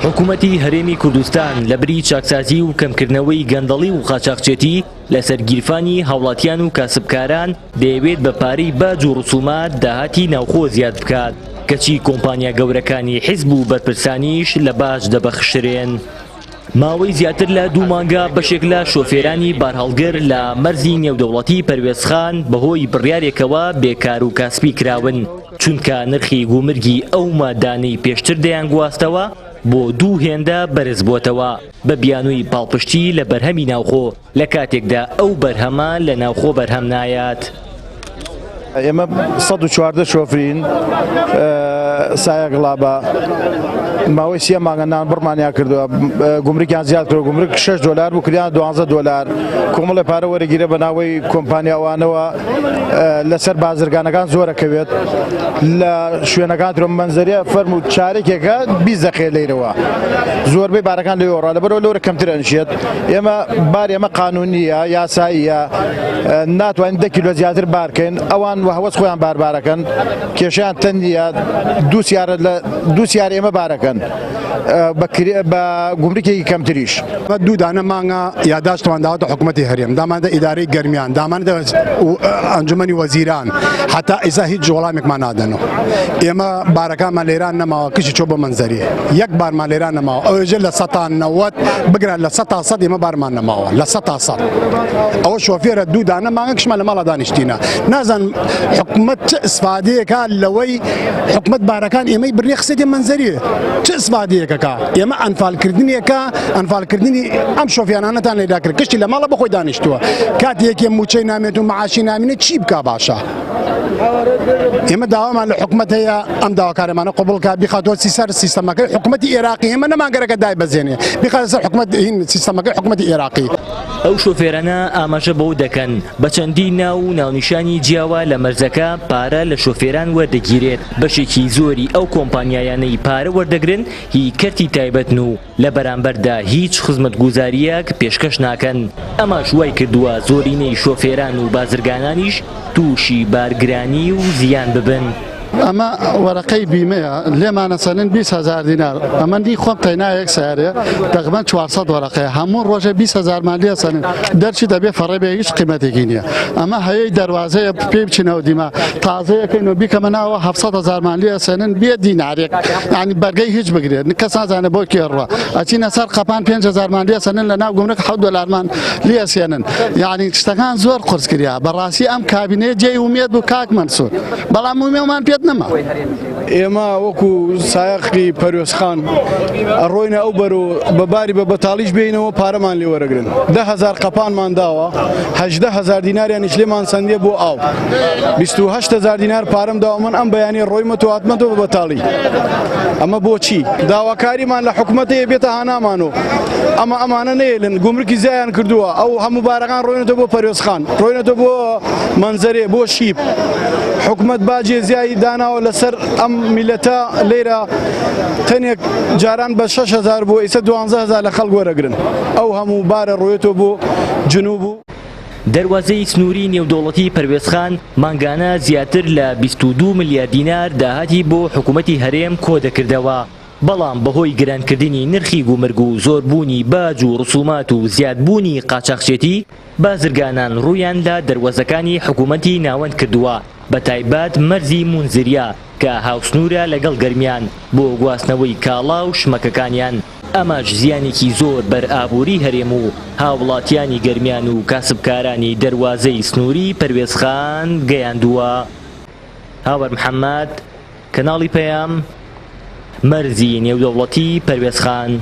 حکومەتی هەرێمی کوردستان لەبری چاکسازی و کەمکردنەوەی گەندەڵی و قاچاخچێتی لەسەر گیرفانی هاوڵاتیان و کاسبکاران دەیەوێت بە پارەی باج و ڕسومات داهاتی ناوخۆ زیاد بکات، کەچی کۆمپانیا گەورەکانی حیزب و بەرپرسانیش لە باج دەبەخشرێن. ماوەی زیاتر لە دوو مانگە بەشێک لە شۆفێرانی بارهەڵگر لە مەرزی نێودەوڵەتی پەروێزخان بەهۆی بڕیارێکەوە بێکار و کاسپی کراون، چونکە نرخی گومرگی ئەو مادانەی پێشتر دەیانگواستەوە بۆ دوو هێندە بەرزبووەتەوە بە بیانووی پاڵپشتی لە بەرهەمی ناوخۆ. لە کاتێکدا ئەو بەرهەمە لە ناوخۆ بەرهەم نایات. ئێمە 114 شۆفرین سایەقڵابە ماوەی سێ مانگە نان بڕمانیان کردووە گومرکیان زیاد کردووە گومرک 6 دلار بوو کردیان 12 دلار کۆمەڵی پارە وەرەگیرە بە ناوەی کۆمپانیاوانەوە لەسەر بازرگانەکان زۆرەکەوێت لە شوێنەکان ترۆ مەنزەریە فەرموو چارێکێکە 20 دقیقە لەیرەوە زۆربەی بارەکان لەوێ ڕا لەبەرەوە لەورە کەمتر ئەنشێت ئێمە بار ئێمە قانونیە یاساییە ناتوانین دە کیلۆ زیاتر بارکەین ئەوان وە هەوەس خۆیان باربارەکەن کێشیان تەن نییە دوو سیارە لە دوو سیار ئێمە بارەکەن بە گومرکێکی کەمتریش. دوو دانە مانگە یاداشتمان داوەتە حکوومەتی هەرێم دامانە ئیدارەی گەرمیان دامانە ئەنجومەنی وەزیران هەتا ئیسا هیچ وەڵامێکمان نادەنەوە ئێمە بارەکانمان لێران نەماوە کشی چۆ بۆ مەنزەری یەک بارمان لێران نەماوە ئەوێژە لە سەتا نەوەت بگرە لە سەتا سەد ئێمە بارمان نەماوە لە سەتا سەد ئەوە شۆفێرە دوو دانە مانگە کشمان لە ماڵە دانیشتینە نازان حکومەت چ ئیسفادەیەکە لەوەی حکومەت بارەکان ئێمەی بڕێ خسێتێ مەنزەریە چ ئیسفادەیەکەکە ئێمە ئەنفالکردنێکە ئەنفالکردنی ئەم شۆفیانانەتان لێدا کرد کشتی لە ماڵە بەخۆی دانیشتووە کاتی یەکێ موچەی نامێت و معاشی نامینێت چی بکا باشە ئێمە داوامان لە حکومەت هەیە ئەم داواکارەمانە قبوڵ کا بیخاتەوە سەر سیستەمەکەی حکومەتی ئێراقی ئێمە نەمانگەرەکە دایبەزێنێ بیخاتە سەر حکومەت هین سیستەمەکەی حکومەتی ئێراقی. ئەو شۆفێرانە ئاماژە بەوە دەکەن، بە چەندین ناو و ناونیشانی جیاوا لە مەرزەکە پارە لە شۆفێران وەردەگیرێت، بەشێکی زۆری ئەو کۆمپانیایانەی پارە وەردەگرن هی کەرتی تایبەتن و لە بەرامبەردا هیچ خزمەتگوزارییەک پێشکەش ناکەن، ئەمەش وایکردووە زۆرینەی شۆفێران و بازرگانانیش تووشی بارگرانی و زیان ببن. ئەمە وەرەقەی بیمەیە لێمانە سەنن 20 هەزار دینار ئەمە نی خۆم تەینا یەک سیارەیە تەقریبەن 400 وەرەقەیە هەموو ڕۆژێ 20 هەزارمان لێ سەنن دەرچی دەبێ فەڕێ بێ هیچ قیمەتێکی نییە ئەمە هەیەی دەروازەیە پێی بچینەوە دیمە تازەیەکەین و بیکەمە ناوە 700 هەزارمان لێ سەنن بێ دینارێک یعنی بەرگەی هیچ بگرێت کەس نازانێت بۆ کێ ڕوە ئەچینە سەر قەپان 5 هەزارمان لێ سەنن لە ناو گومرک 7 دۆلارمان لێ سێنن یعنی شتەکان زۆر قورس کریا بەڕاستی ئەم کابینەیە جێی ئومێد بوو کاک مەنسوور بەڵام ئومێدمان پێت نەما. ئێمە وەکو سایەقی پەروێزخان ئەڕۆینە ئەو بەر و بە باری بە بەتاڵیش بێینەوە پارەمان لێ وەرەگرن 10هزار قەپانمان داوە 18هزار دیناریانیش لێمان سەندیە بۆ ئاو 28هزار دینار پارەم داوە من ئەم بەیانی ڕۆیمەتەوە هاتمەتەوە بە بەتاڵی ئەمە بۆچی داواکاریمان لە حکومەتەیە بێتە هانامان و ئەمە ئەمانە نەیەلن گومرکی زیان کردووە ئەو هەموو بارەکان ڕۆینەتەوە بۆ پەروێزخان ڕۆینەتەوە بۆ مەنزەرێ بۆ شیب حکومەت باجێ زیایی داناوە لەسەر ئەم میلەتە لێرە تەنێک جاران بە 6000 بۆ ئیسە 12000 لە خەڵک وەرەگرن ئەو هەموو بارە ڕۆێتەوە بۆ جنوب و دەروازەی سنووری نێودەوڵەتی پەروێزخان مانگانە زیاتر لە 22 ملیار دینار داهاتی بۆ حکوومەتی هەرێم کۆدەکردەوە، بەڵام بەهۆی گرانکردنی نرخی گومرگ و زۆربوونی باج و ڕسومات و زیادبوونی قاچاخچێتی، بازرگانان ڕوویان لە دەروەزەکانی حکوومەتی ناوەند کردووە، بەتایبەت مەرزی مونزریا کە هاوسنوورە لەگەڵ گەرمیان بۆ گواستنەوەی کاڵا و شمەکەکانیان، ئەمەش زیانێکی زۆر بەر ئابووری هەرێم و هاوڵاتیانی گەرمیان و کاسبکارانی دەروازەی سنووری پەروێزخان گەیاندووە. هاوار محەمەد، کەناڵی پەیام، مەرزی نێودەوڵەتی پەروێزخان.